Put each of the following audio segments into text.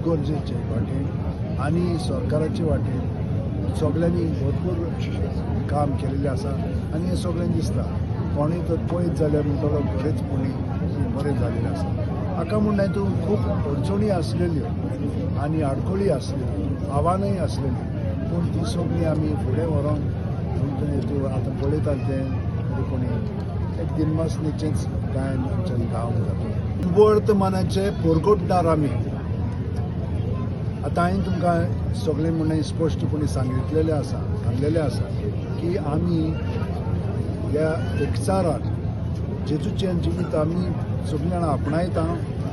इगोर्जेचे वाटेन आनी सरकाराचे वाटेन सगळ्यांनी भरपूर काम केलेलें आसा आनी हें सगळ्यांक दिसता. कोणूय तर पळयत जाल्यार म्हणटलो बरेंचपणी बरें जालेलें आसा. हाका म्हूण हितून खूब अडचणी आसलेल्यो आनी आडखळी आसलेल्यो, आव्हानांय आसलेलीं, पूण ती सगळीं आमी फुडें व्हरोन तूं आतां पळयता तें कोणी एक दिनवासणेचेंच गायन आमच्यान गावंक जाता. वर्तमानाचे पोरगोटदार आमी. आतां हांवें तुमकां सगळें म्हणून स्पश्टपणी सांगितलेलें आसा, सांगलेलें आसा की आमी ह्या एकचारान जेजूचें जिवीत आमी सगळीं जाणां आपणायता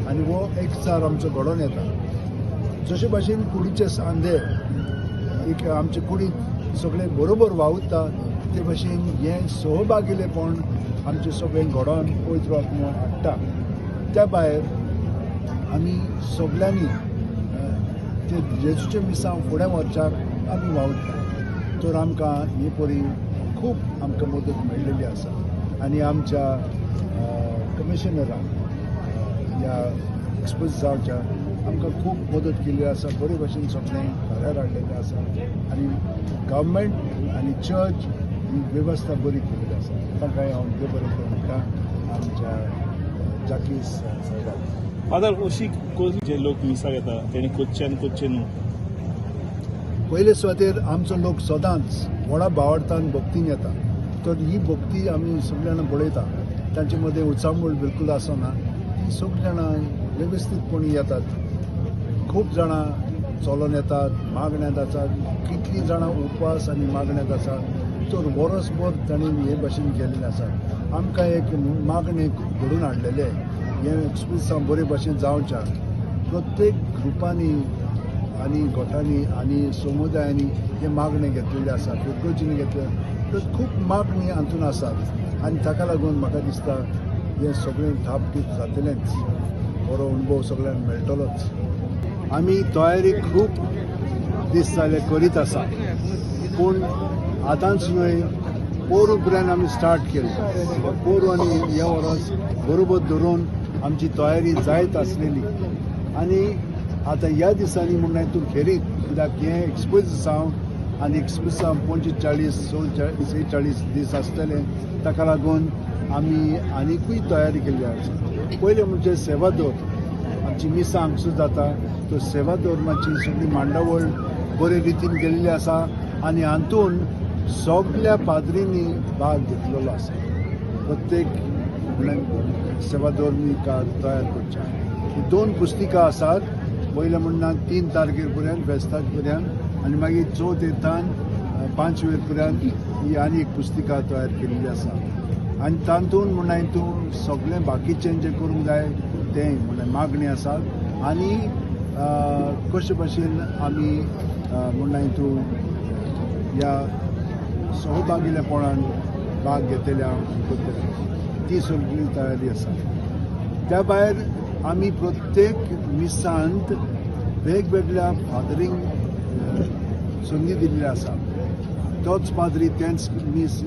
आनी हो एकचार आमचो घडोवन येता. जशे भाशेन कुडीचे सांदे एक आमचे कुडींत सगळें बरोबर वावुरता ते भाशेन हें सहभागिलेपण आमचें सगळें घडोवन पवित्र आत्मो हाडटा. त्या भायर आमी सगळ्यांनी ते जेजूचें मिसांव फुडें व्हरच्याक आमी वावुरता. तर आमकां ही परी खूब आमकां मदत मेळ्ळेली आसा आनी आमच्या कमिशनरान ह्या एक्सपोज जावच्या आमकां खूब मदत केल्ली आसा. बरे भशेन सगळें घरार हाडलेलें आसा आनी गव्हर्मेंट आनी चर्च ही वेवस्था बरी केल्ली आसा. तांकां हांव देव बरें करूं म्हणटा आमच्या जाकीस साहेबाक. फादर, अशी जे लोक मिसाक येता तेणी कोच्चे आनी कोच्चे न्हू? पयले सुवातेर आमचो लोक सदांच व्हडा भावार्थान भक्तीन येता. तर ही भक्ती आमी सगळीं जाणां पळयता, तांचे मदें उचांबळ बिलकूल आसना. ती सगळीं जाणां वेवस्थीतपणी येतात. खूब जाणां चलोन येतात, मागण्यांत आसात, कितलीं जाणां उपवास आनी मागण्यांत आसात. तर वरसभर तांणी हे भाशेन केल्लें आसा. आमकां एक मागणें घडोवन हाडलेलें हें एक्सपिरियन्स बरे भाशेन जावच्याक प्रत्येक ग्रुपांनी आनी गटांनी आनी समुदायांनी हे मागणें घेतलेलें आसा, फिरगर्जींनी घेतलें. तर खूब मागणी हातून आसात आनी ताका लागून म्हाका दिसता हें सगळें थापटीप जातलेंच, बरो अणभव सगळ्यांक मेळटलोच. आमी तयारी खूब दीस जाले करीत आसा, पूण आतांच न्हय, पोरू पर्यंत आमी स्टार्ट केलें. पोरू आनी हे वर्स बरोबर धरून आमची तयारी जायत आसलेली आनी आतां ह्या दिसांनी म्हणून हितून खेरीत, कित्याक हें एक्सपोज जावं आनी एक्सपोज जावन 45 46 दीस आसतले, ताका लागून आमी आनिकूय तयारी केल्ली आसा. पयलें म्हणजे सेवादोर, आमची मिसां हांगसर जाता तर सेवादोर मातशी सगळी मांडावळ बरे रितीन केल्ली आसा आनी हातून सगळ्या पाद्रींनी भाग घेतलेलो आसा. प्रत्येक म्हणल्यार सेवादोर तयार करच्या ही 2 पुस्तिका आसात. पयलें म्हणल्यार 3 तारखेर पर्यंत फेस्ताक पर्यंत आनी मागीर चवथेतान 5 वेर पर्यंत ही आनी एक पुस्तिका तयार केल्ली आसा. आनी तातूंत म्हणल्यार हितून सगळें बाकीचें जें करूंक जाय तें म्हणल्यार मागणी आसात आनी कशे भाशेन आमी म्हणल्यार हितून ह्या सहभागिलेपणान भाग घेतल्या करतले ती सगळी तयारी आसा. त्या भायर आमी प्रत्येक मिसांत वेगवेगळ्या फादरींक संदी दिल्ली आसा. तोच पाद्री तेंच मीस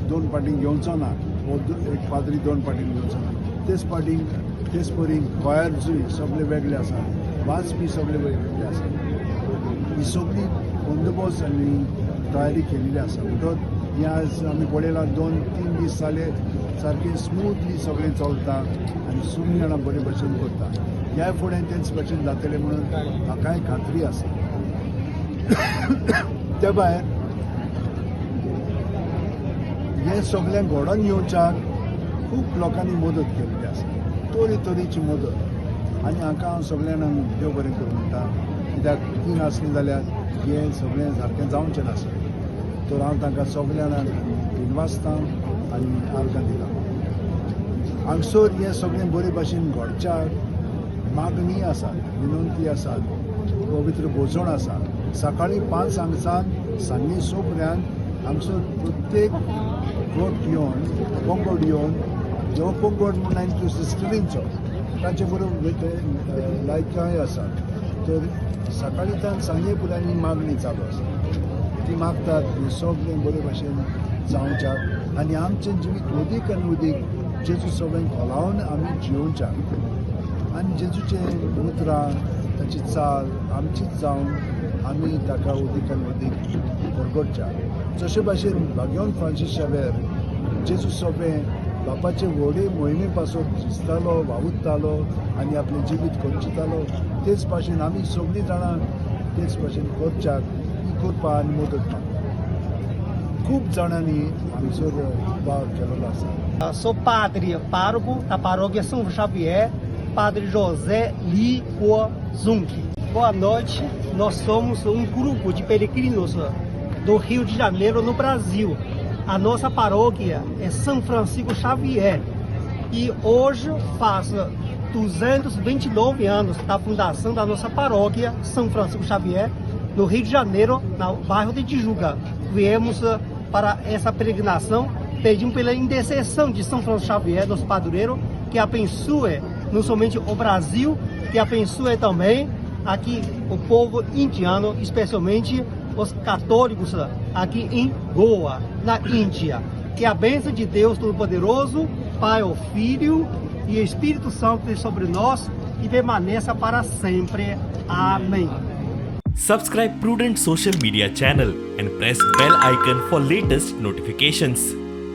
2 पाटींक घेवचो ना, वो एक पाद्री 2 पाटींक घेवचो ना. तेच परी कॉयर्सूय सगळे वेगळे आसा, वाचपी सगळे वेगळे आसा. ही सगळी बंदोबस्त आनी तयारी केल्ली आसा. म्हणटकच हें आज आमी पळयलां 2-3 दीस जाले सारकें स्मुथली सगळें चलता आनी सगळीं जाणां बरे भशेन करता. ह्या फुडें तेच भशेन जातलें म्हणून म्हाकाय खात्री आसा. त्या भायर हें सगळें घडोवन येवच्याक खूब लोकांनी मदत केल्ली आसा, तरेतरेची मदत. आनी हाका हांव सगळ्या जाणांक देव बरें करूं म्हणटा, कित्याक ती नासली जाल्यार हें सगळें सारकें जावचें नासलें. तर हांव तांकां सगळ्या जाणांक दिनवासता आनी आर्गां दिता. हांगसर हें सगळें बरे भाशेन घडच्याक मागणी आसा, विनंती आसा, पवित्र भोजण आसा. सकाळीं 5 सावन सांजे 6 पर्यंत हांगसर प्रत्येक गट येवन पंगड येवन, जो पंगड म्हणून तूं सिस्टरींचो तांचे बरोबर लायकांय आसात. तर सकाळीं तान सांजे पर्यंत ही मागणी चालू आसा. ती मागतात हें सगळें बरे भाशेन जावच्याक आनी आमचें जिवीत वदीक आनी वदीक जेजू सगळें खोलावन आमी जियोवच्याक आनी जेजूचें उतरां ताची चाल आमचीच जावन आमी ताका अदीक आनी अदीक परगटच्या. जशे भाशेन भाग्यवंत फ्रांसीस शावेर जेजू सोंपें बापाचे व्हडे मोहिमे पासून झिजतालो, वावुरतालो आनी आपलें जिवीत खर्चितालो, तेच भाशेन आमी सगळीं जाणां तेच भाशेन करच्याक ही कृपा आनी मदत मागता. खूब जाणांनी हांगसर वावर केलेलो आसा. Sou padre pároco da paróquia São Xavier, Padre José Li Zung. Boa noite, nós somos um grupo de peregrinos do Rio de Janeiro, no Brasil. A nossa paróquia é São Francisco Xavier e hoje faz 229 anos da fundação da nossa paróquia São Francisco Xavier, no Rio de Janeiro, no bairro de Tijuca. Viemos para essa peregrinação, pedimos pela intercessão de São Francisco Xavier, nosso padroeiro, que abençoe não somente o Brasil, que abençoe também aqui o povo indiano, especialmente os católicos aqui em Goa, na Índia. Que a bênção de Deus Todo-Poderoso, Pai, o Filho e Espírito Santo esteja sobre nós e permaneça para sempre. Amém. Subscribe Prudent Social Media channel and press bell icon for latest notifications.